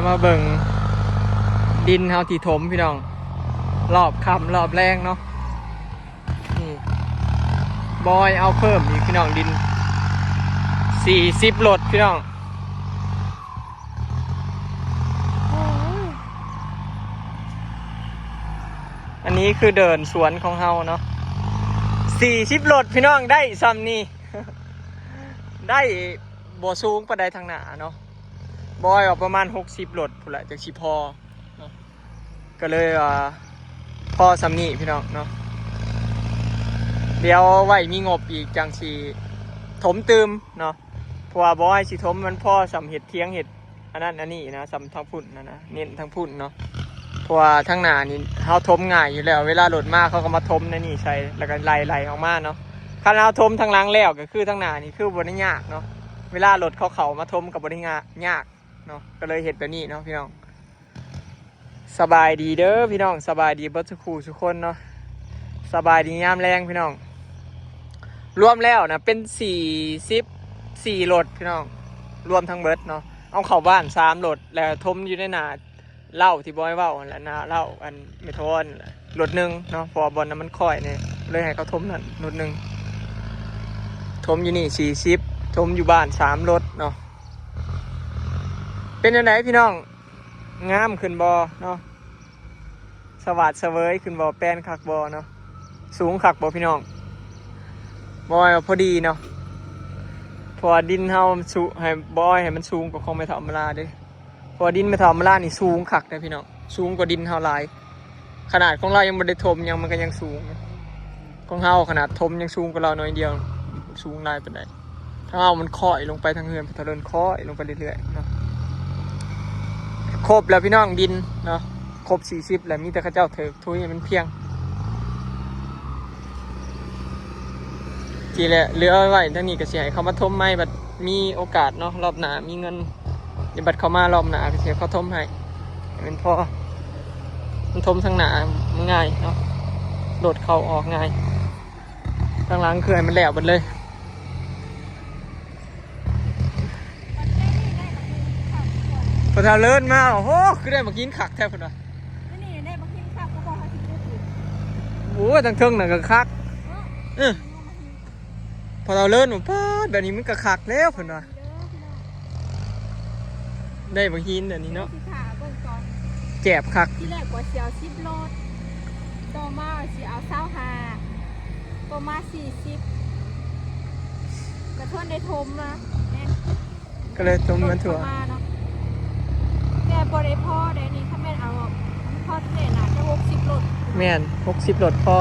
ມາເບິ່ງດິນເຮົາທີ່ຖົມພີ່ນ້ອງ ຮອບຄ່ຳຮອບແລງເນາະ. ນີ້ ບອຍເອົາເພີ່ມອີກພີ່ນ້ອງ ດິນ ສີ່ສິບລົດພີ່ນ້ອງ. ອັນນີ້ຄືເດີ່ນສວນຂອງເຮົາເນາະ ສີ່ສິບລົດພີ່ນ້ອງ ໄດ້ຊ່ຳນີ້ ໄດ້ບໍ່ສູງປານໃດທາງໜ້າເນາະ ບອຍວ່າປະມານຫົກສິບລົດພຸ້ນແຫຼະ ຈັ່ງຊິພໍເນາະ. ກໍເລີຍວ່າພໍຊ່ຳນີ້ພີ່ນ້ອງເນາະ ດຽວໄວ້ມີງົບອີກຈັ່ງຊິຖົມຕື່ມເນາະ ເພາະວ່າບໍ່ໃຫ້ຊິຖົມ ມັນພໍຊ່ຳເຮັດຖຽງເຮັດອັນນັ້ນອັນນີ້ນະ ຊ່ຳທາງພຸ້ນນະ ເນັ້ນທາງພຸ້ນເນາະ. ເພາະວ່າທາງໜ້ານີ້ເຮົາຖົມງ່າຍຢູ່ແລ້ວ ເວລາລົດມາເຂົາກໍມາຖົມໃນນີ້ໃສ່ ແລ້ວກໍໄລ່ໆອອກມາເນາະ. ຄັນເຮົາຖົມທາງຫຼັງແລ້ວ ກໍຄືທາງໜ້ານີ້ຄືບໍ່ໄດ້ຍາກເນາະ ເວລາລົດເຂົາເຂົ້າມາຖົມກໍບໍ່ໄດ້ຍາກເນາະ ກໍເລີຍເຮັດແບບນີ້ເນາະພີ່ນ້ອງ. ສະບາຍດີເດີພີ່ນ້ອງ ສະບາຍດີເບິດສູ່ຄູ່ສູ່ຄົນເນາະ ສະບາຍດີຍາມແລງພີ່ນ້ອງ. ລວມແລ້ວນະເປັນສີ່ສິບສີ່ລົດພີ່ນ້ອງ ລວມທັງເບິດເນາະ ເອົາເຂົ້າບ້ານສາມລົດ ແລ້ວຖົມຢູ່ໃນໜ້າເລົ້າທີ່ບອຍເວົ້າຫັ້ນແຫຼະ ໜ້າເລົ້າອັນແມ່ທອນຫັ້ນແຫຼະ ລົດໜຶ່ງເນາະ ເພາະວ່າບ່ອນນັ້ນມັນຄ້ອຍແດ່ ເລີຍໃຫ້ເຂົາຖົມນັ້ນລົດໜຶ່ງ ຖົມຢູ່ນີ້ສີ່ສິບ ຖົມຢູ່ບ້ານສາມລົດເນາະ. ເປັນຈັ່ງໃດພີ່ນ້ອງ ງາມຂຶ້ນບໍ່ເນາະ ສະຫວາດສະເຫວີຍຂຶ້ນບໍ່ ແປນຄັກບໍ່ເນາະ ສູງຄັກບໍ່ພີ່ນ້ອງ? ບອຍວ່າພໍດີເນາະ ເພາະວ່າດິນເຮົາສຸ ໃຫ້ ບອຍໃຫ້ມັນສູງກວ່າຂອງແມ່ເຖົ້າອຳມາລາເດ້ ເພາະວ່າດິນແມ່ເຖົ້າອຳມາລານີ້ສູງຄັກເດ້ພີ່ນ້ອງ ສູງກວ່າດິນເຮົາຫຼາຍ. ຂະໜາດຂອງລາວຍັງບໍ່ໄດ້ຖົມຫຍັງ ມັນກໍຍັງສູງ ຂອງເຮົາຂະໜາດຖົມຍັງສູງກວ່າລາວໜ້ອຍດຽວ ສູງຫຼາຍປານໃດ. ທາງເຮົາມັນຄ້ອຍລົງໄປ ທາງເຮືອນພະເຖົ້າເລີນຄ້ອຍລົງໄປເລື້ອຍໆເນາະ. ຄົບແລ້ວພີ່ນ້ອງ ດິນເນາະ ຄົບສີ່ສິບແລ້ວ ມີແຕ່ເຂົາເຈົ້າເຖີກທຸຍໃຫ້ມັນພຽງ. ທີ່ແຫຼະ ເຫຼືອໄວ້ທາງນີ້ກໍຊິໃຫ້ເຂົາມາຖົມໃໝ່ ບັດມີໂອກາດເນາະ ຮອບໜ້າມີເງິນ ດຽວບັດເຂົາມາຮອບໜ້າກໍຊິໃຫ້ເຂົາຖົມໃຫ້ ໃຫ້ມັນພໍ ມັນຖົມທາງໜ້າມັນງ່າຍເນາະ ລົດເຂົ້າອອກງ່າຍ. ທາງຫຼັງຄືໃຫ້ມັນແລ້ວເບິດເລີຍ. ພໍເຖົ້າເລີນມາ ໂອ້ໂຫ ຄືໄດ້ມາກິນຄັກແທ້ເພິ່ນວ່າ ນີ້ໄດ້ມາກິນຄັກ ກໍບອກເຮົາຊິປຸກອີກ ໂອ້ຍ ທາງເທິງນັ້ນກໍຄັກ ເອີ ພໍເຖົ້າເລີນວ່າ ປາດ ແບບນີ້ມັນກໍຄັກແລ້ວເພິ່ນວ່າ ເດີພີ່ນ້ອງ ໄດ້ບັກຫີນອັນນີ້ເນາະ ຊິຖ້າເບິ່ງຕອນ ແຈບຄັກ ທີແລກວ່າຊິເອົາສິບໂລດ ຕໍ່ມາວ່າຊິເອົາຊາວຫ້າ ຕໍ່ມາສີ່ສິບ ກະທົນໄດ້ຖົມມາ ແມ່ນ ກໍເລີຍຖົມມາທົ່ວ ເຂົ້າມາເນາະ ແຕ່ບໍ່ໄດ້ພໍໄດ໋ນີ້ ຄັນແມ່ນເອົາ ພໍແທ້ໜ້າຈະຫົກສິບໂລດ ແມ່ນ ຫົກສິບໂລດພໍ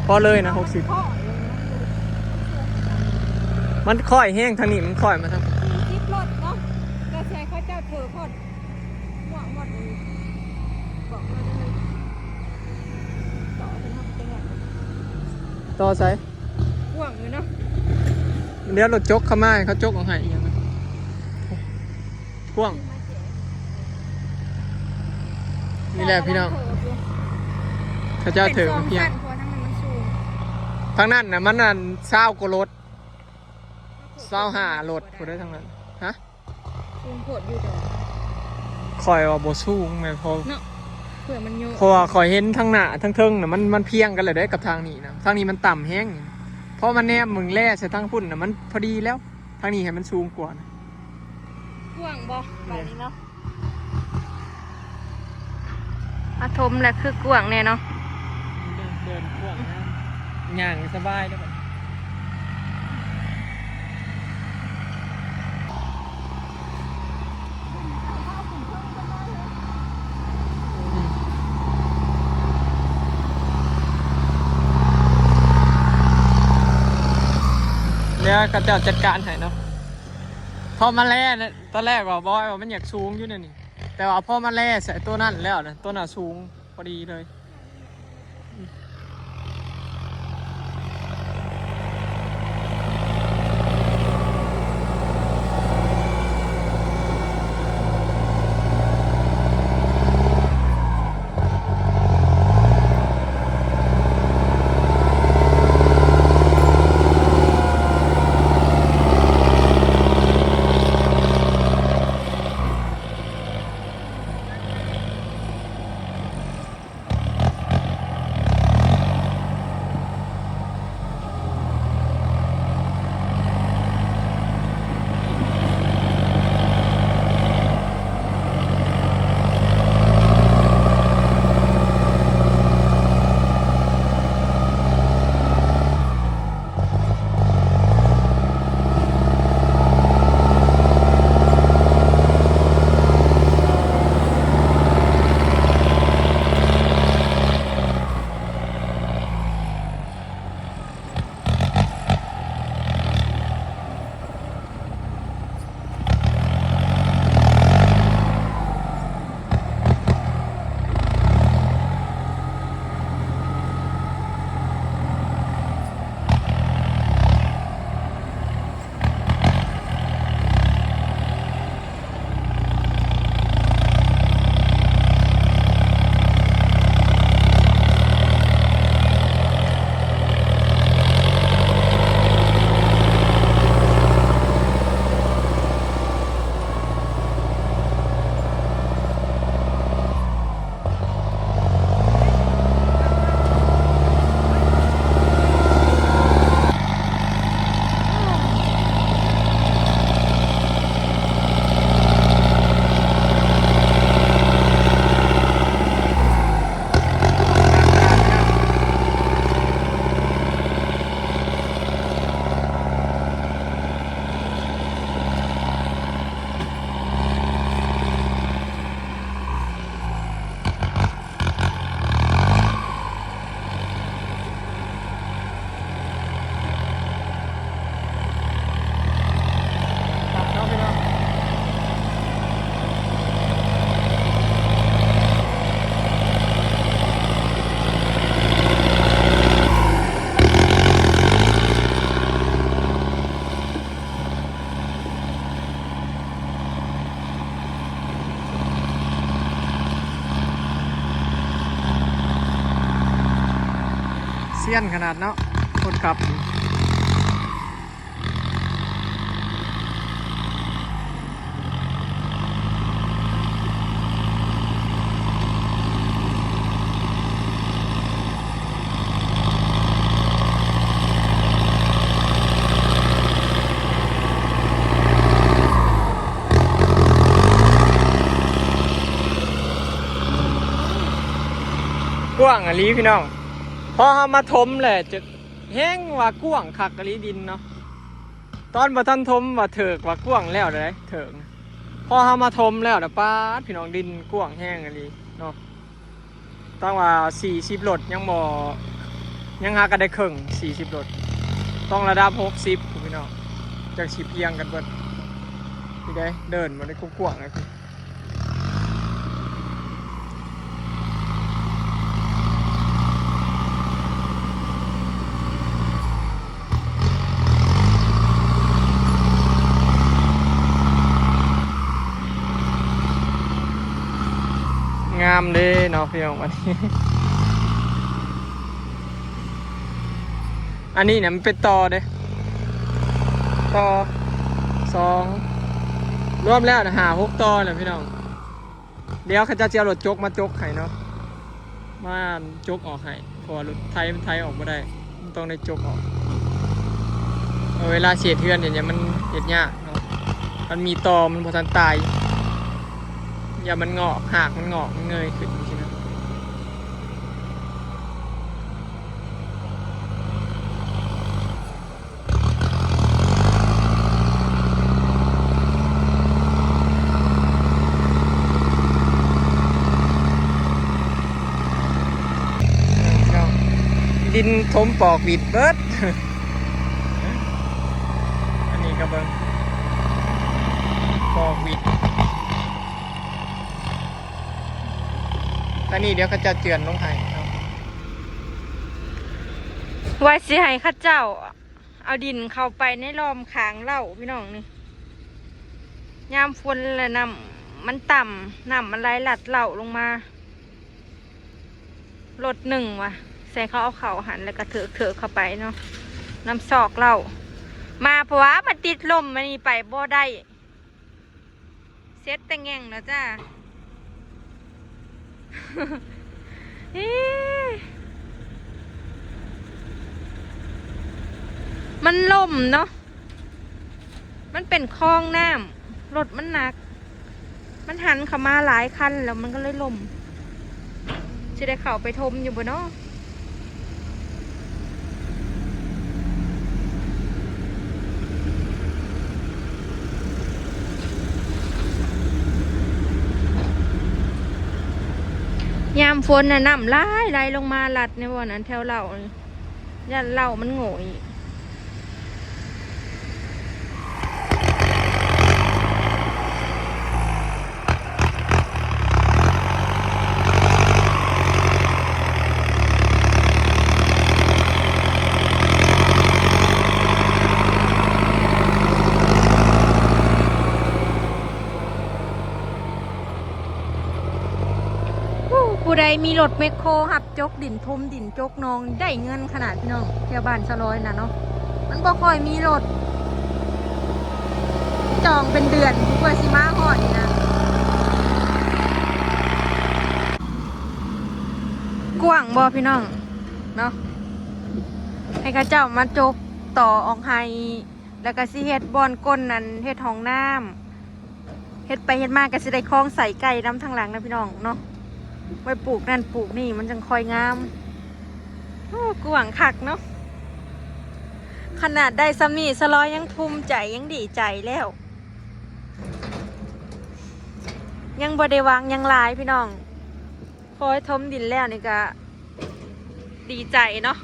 ພໍເລີຍນະ ຫົກສິບ ມັນຄ້ອຍແຮງ ທາງນີ້ມັນຄ້ອຍມາທາງ ສີ່ສິບໂລດເນາະ ກໍຊິໃຫ້ເຂົາເຈົ້າເທີພອດ ໝວກໝົດເລີຍ ບອກມາເລີຍ ຕໍ່ໃຫ້ເຮົາໄປແຮງ ຕໍ່ໃສ ກວ້າງຢູ່ເນາະ ດຽວລົດຈົກເຂົ້າມາ ໃຫ້ເຂົາຈົກອອກໃຫ້ອີ່ຫຍັງ ກວ້າງ ນີ້ແຫຼະພີ່ນ້ອງ ເຂົາເຈົ້າເທີມາພຽງ ເປັນສອງຊັ້ນ ເພາະວ່າທາງນັ້ນມັນສູງ ທາງນັ້ນນະ ມັນອັນ ຊາວກວ່າລົດ ຊາວຫ້າລົດພຸ້ນເດ້ທາງນັ້ນ ຮະ ສູງໂພດຢູ່ດອກ ຂ້ອຍວ່າບໍ່ສູງແມ່ນ ເພາະ ເນາະ ເພື່ອມັນໂຍກ ເພາະວ່າຂ້ອຍເຫັນທາງໜ້າທາງເທິງນະ ມັນ ມັນພຽງກັນແລ້ວເດ້ກັບທາງນີ້ນະ ທາງນີ້ມັນຕ່ຳແຮງ ເພາະວ່າແນມເບິ່ງແລໃສ່ທາງພຸ້ນນະ ມັນພໍດີແລ້ວ ທາງນີ້ໃຫ້ມັນສູງກວ່ານະ ກວ້າງບໍ່ ແມ່ນ ບາດນີ້ເນາະ ອາ ຖົມແລ້ວຄືກວ້າງແນ່ເນາະ ເດີນ ເດີນກວ້າງນະ ຍ່າງສະບາຍເດ້ ດຽວເຂົາເຈົ້າຈັດການໃຫ້ເນາະ ເພາະມາແລນະ ຕອນແລກວ່າບອຍວ່າມັນຢາກສູງຢູ່ແນວນີ້ ແຕ່ວ່າພໍມາແລໃສ່ຕົວນັ້ນແລ້ວນະ ຕົວນັ້ນສູງພໍດີເລີຍ. ເ ຢ້ານຂະໜາດເນາະ ຄົນຂັບ. ກວ້າງອີ່ຫຼີພີ່ນ້ອງ. ພໍເຮົາມາຖົມແລ້ວຈະແຮ່ງວ່າກວ້າງຄັກອີ່ຫຼີດິນເນາະ. ຕອນບໍ່ທັນຖົມວ່າເຖິກວ່າກວ້າງແລ້ວໃດ໋ ເຖິກ. ພໍເຮົາມາຖົມແລ້ວນະ ປາດ ພີ່ນ້ອງ ດິນກວ້າງແຮງອີ່ຫຼີເນາະ. ຕ້ອງວ່າສີ່ສິບລົດຍັງບໍ່ ຍັງຫາກະໄດ້ເຄິ່ງສີ່ສິບລົດ ຕ້ອງລະດັບຫົກສິບພຸ້ນພີ່ນ້ອງ ຈັ່ງຊິພຽງກັນເບິດ. ນີ້ເດ້ ເດີ່ນບໍ່ໄດ້ກວ້າງໆ ງາມເດ້ເນາະພີ່ນ້ອງ ອັນນີ້ ອັນນີ້ນະມັນເປັນຕໍ່ເດ້ ຕໍ່ສອງ ລວມແລ້ວນະຫ້າຫົກຕໍ່ແລ້ວພີ່ນ້ອງ. ດຽວເຂົາເຈົ້າຊິເອົາລົດຈົກມາຈົກໃຫ້ເນາະ ມາຈົກອອກໃຫ້ ເພາະວ່າລົດໄຖມັນໄຖອອກບໍ່ໄດ້ ມັນຕ້ອງໄດ້ຈົກອອກ. ເອີ ເວລາຊິເຮັດເຮືອນເຮັດຫຍັງມັນເຮັດຍາກເນາະ ມັນມີຕໍ ມັນບໍ່ທັນຕາຍ ຢ້ານມັນງອກ ຮາກມັນງອກ ມັນເງີຍຂຶ້ນຈັ່ງຊີ້ນະ. ດິນຖົມປອກຫວິດເບິດ ອັນນີ້ກໍເບິ່ງ ປອກຫວິດ. ຕອນນີ້ດຽວເຂົາເຈົ້າເຈື່ອນລົງໃຫ້ເນາະ ວ່າຊິໃຫ້ເຂົາເຈົ້າເອົາດິນເຂົ້າໄປໃນລ້ອມຂ້າງເລົ້າພີ່ນ້ອງນີ້. ຍາມຝົນລະນ້ຳມັນຕ່ຳ ນ້ຳມັນໄຫຼລັດເລົ້າລົງມາ ລົດໜຶ່ງວ່າ ໃສ່ເຂົາເອົາເຂົ້າຫັ້ນ ແລ້ວກໍເຖິກໆເຂົ້າໄປເນາະ ນຳຊອກເລົ້າມາ ເພາະວ່າມັນຕິດລົມ ອັນນີ້ໄປບໍ່ໄດ້. ເສັດແຕ່ແງ່ງແລ້ວຈ້າ ເອີ ມັນລົ້ມເນາະ ມັນເປັນຄອງນ້ຳ ລົດມັນໜັກ ມັນຫັນເຂົ້າມາຫຼາຍຄັນແລ້ວ ມັນກໍເລີຍລົ້ມ. ຊິໄດ້ເຂົ້າໄປຖົມຢູ່ບໍ່ເນາະ? ຍາມຝົນນະ ນ້ຳຫຼາຍໄຫຼລົງມາລັດໃນບ່ອນອັນແຖວເລົ້ານີ້ ຢ້ານເລົ້າມັນໂງ່ອີກ. ຜູ້ໃດມີລົດແມັກໂຄຮັບ ຈົກດິນ ຖົມດິນ ຈົກໜອງ ໄດ້ເງິນຂະໜາດພີ່ນ້ອງ ແຖວບ້ານສະລອຍນະເນາະ ມັນບໍ່ຄ່ອຍມີລົດຈອງເປັນເດືອນເພື່ອຊິມາຮອດນີ້ນະ. ກວ້າງບໍ່ພີ່ນ້ອງເນາະ ໃຫ້ເຂົາເຈົ້າມາຈົກຕໍ່ອອກໃຫ້ ແລ້ວກໍຊິເຮັດບ່ອນກົ້ນນັ້ນ ເຮັດຫ້ອງນ້ຳ ເຮັດໄປເຮັດມາກໍຊິໄດ້ຄອງໃສ່ໄກ່ນຳທາງຫຼັງນະພີ່ນ້ອງເນາະ ໄວ້ປູກນັ້ນປູກນີ້ ມັນຈັ່ງຄ່ອຍງາມ. ໂອ້ ກວ້າງຄັກເນາະ ຂະໜາດໄດ້ສ່ຳນີ້ ສະລອຍຍັງພູມໃຈ ຍັງດີໃຈແລ້ວ ຍັງບໍ່ໄດ້ຫວັງຫຍັງຫຼາຍພີ່ນ້ອງ. ພໍຖົມດິນແລ້ວນີ້ກະດີໃຈເນາະ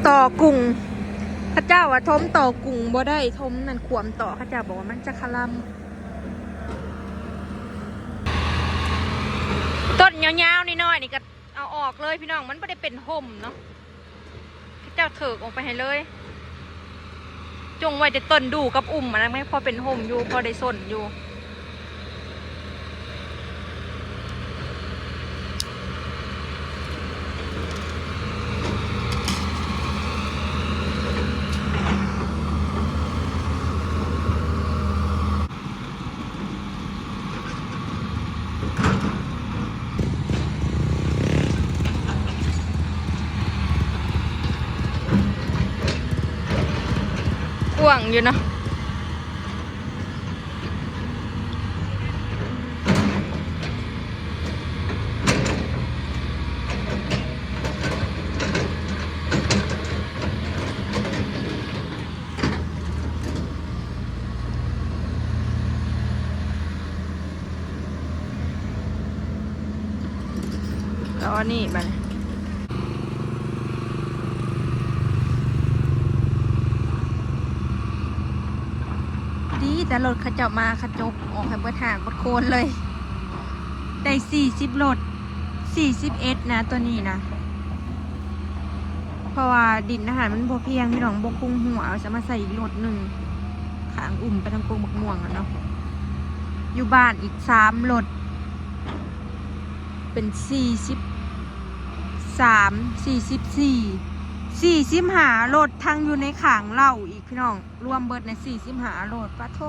ຕໍ່ກຸງ ເຂົາເຈົ້າວ່າຖົມຕໍ່ກຸງບໍ່ໄດ້ ຖົມນັ້ນຂວມຕໍ່ ເຂົາເຈົ້າບອກວ່າມັນຈະຄະລຳ. ຕົ້ນຍາວໆນ້ອຍໆນີ້ກະ ເອົາອອກເລີຍພີ່ນ້ອງ ມັນບໍ່ໄດ້ເປັນຮົ່ມເນາະ ເຂົາເຈົ້າເຖິກອອກໄປໃຫ້ເລີຍ. ຈົ່ງໄວ້ແຕ່ຕົ້ນດູ່ກັບອຸ່ມ ອັນນັ້ນແມ່ນພໍເປັນຮົ່ມຢູ່ ພໍໄດ້ຊົນຢູ່. ກວ້າງຢູ່ເນາະ. ແລ້ວອັນນີ້ບັດນີ້ ດີແຕ່ລົດເຂົາເຈົ້າມາ ເຂົາຈົກອອກໃຫ້ເບິດຮາກເບິດໂຄນເລີຍ. ໄດ້ສີ່ສິບລົດ ສີ່ສິບເອັດນະ ໂຕນີ້ນະ. ເພາະວ່າດິນຫັ້ນມັນບໍ່ພຽງ ພີ່ນ້ອງ ບໍ່ກຸ້ງຫົວ ເອົາ ຈະມາໃສ່ອີກລົດໜຶ່ງ ຂ້າງອຸ່ມໄປທາງກົກໝາກມ່ວງຫັ້ນເນາະ. ຢູ່ບ້ານອີກສາມລົດ ເປັນສີ່ສິບສາມ ສີ່ສິບສີ່ ສີ່ສິບຫ້າລົດ ທັງຢູ່ໃນຂ້າງເລົາອີກ ພີ່ນ້ອງ. ລວມເບິດໃນສີ່ສິບຫ້າໂລດ ປະໂທ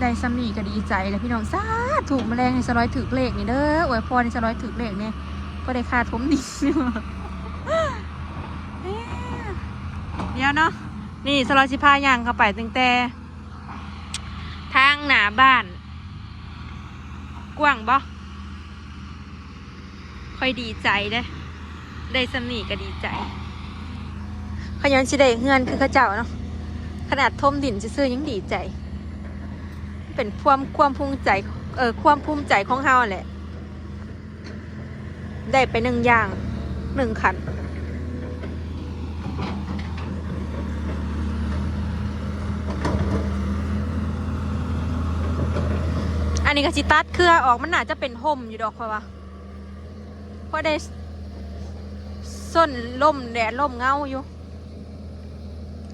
ໄດ້ຊ່ຳນີ້ກໍດີໃຈແລ້ວພີ່ນ້ອງ. ສາທຸ ມື້ແລງໃຫ້ສາວລອຍຖືກເລກນີ້ເດີ ອວຍພອນໃຫ້ສາວລອຍຖືກເລກແດ່ ພໍໄດ້ຄ່າຖົມດິນ. ດຽວເນາະ ນີ້ສາວລອຍຊິພາຍ່າງເຂົ້າໄປຕັ້ງແຕ່ທາງໜ້າບ້ານ. ກວ້າງບໍ່? ຂ້ອຍດີໃຈເດ້ ໄດ້ຊ່ຳນີ້ກໍດີໃຈ. ຂ້ອຍຍ້ອນຊິໄດ້ເຮືອນຄືເຂົາເຈົ້າເນາະ ຂະໜາດຖົມດິນຊື່ໆຍັງດີໃຈ. ເປັນຄວາມ ຄວາມພູມໃຈ ເອີ ຄວາມພູມໃຈຂອງເຮົາແຫຼະ. ໄດ້ໄປໜຶ່ງຢ່າງ ໜຶ່ງຂັ້ນ. ອັນນີ້ກໍຊິຕັດເຄືອອອກ ມັນໜ້າຈະເປັນຮົ່ມຢູ່ດອກ ຂ້ອຍວ່າ ພໍໄດ້ ຊົນລົມແດດລົມເງົາຢູ່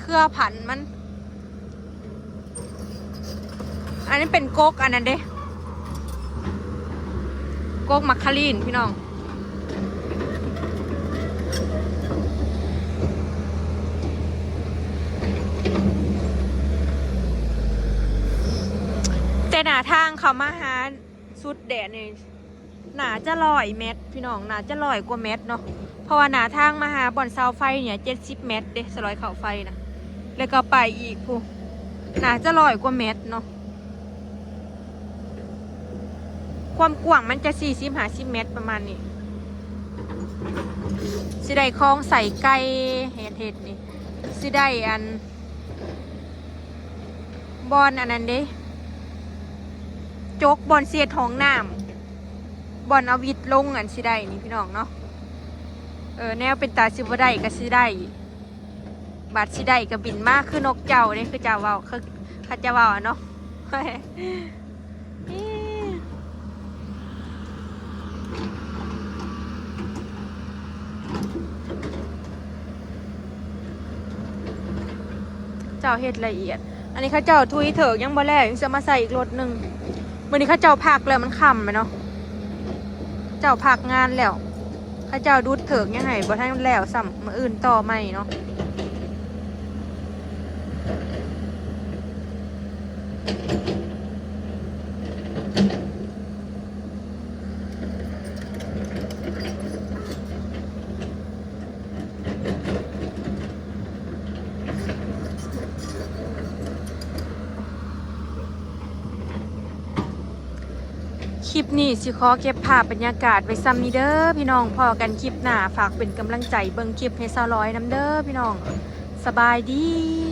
ເຄືອພັນມັນ. ອັນນີ້ເປັນກົກອັນນັ້ນເດ້ ກົກມັກຄາລີນພີ່ນ້ອງ. ແຕ່ໜ້າທາງເຂົ້າມາຫາສຸດແດນນີ້ ໜ້າຈະຮ້ອຍແມັດພີ່ນ້ອງ ໜ້າຈະຮ້ອຍກວ່າແມັດເນາະ. ເພາະວ່າໜ້າທາງມາຫາບ່ອນເສົາໄຟນີ້ເຈັດສິບແມັດເດ້ ສາວລອຍເຂົ້າໄຟນະ ແລ້ວກໍໄປອີກພຸ້ນ ໜ້າຈະຮ້ອຍກວ່າແມັດເນາະ. ຄວາມກວ້າງມັນຈະສີ່ສິບ ຫ້າສິບແມັດປະມານນີ້. ຊິໄດ້ຄອງໃສ່ໄກ່ ເຮັດ ເຮັດນີ້ ຊິໄດ້ອັນ ບ່ອນອັນນັ້ນເດ້ ຈົກ ບ່ອນຊິເຮັດຫ້ອງນ້ຳ ບ່ອນເອົາວິດລົງ ອັນຊິໄດ້ນີ້ພີ່ນ້ອງເນາະ. ເອີ ແນວເປັນຕາຊິບໍ່ໄດ້ກໍຊິໄດ້ ບາດຊິໄດ້ກໍບິນມາຄືນົກເຈົ້າເດ້ ຄືເຈົ້າເວົ້າ ຄືເຂົາເຈົ້າເວົ້າເນາະ. ເຈົ້າເຮັດລະອຽດ ອັນນີ້ເຂົາເຈົ້າທຸຍເຖິກຍັງບໍ່ແລ້ວ ຍັງຊິເອົາມາໃສ່ອີກລົດໜຶ່ງ. ມື້ນີ້ເຂົາເຈົ້າພັກແລ້ວ ມັນຄ່ຳແລ້ວເນາະ ເຈົ້າພັກງານແລ້ວ. ເຂົາເຈົ້າດຸດເຖິກຍັງໃຫ້ບໍ່ທັນແລ້ວຊ້ຳ ມື້ອື່ນຕໍ່ໃໝ່ເນາະ. ຄລິບນີ້ຊິຂໍເກັບພາບບັນຍາກາດໄວ້ຊ່ຳນີ້ເດີພີ່ນ້ອງ. ພໍ້ກັນຄລິບໜ້າ ຝາກເປັນກຳລັງໃຈເບິ່ງຄລິບໃຫ້ສາວລອຍນຳເດີພີ່ນ້ອງ. ສະບາຍດີ.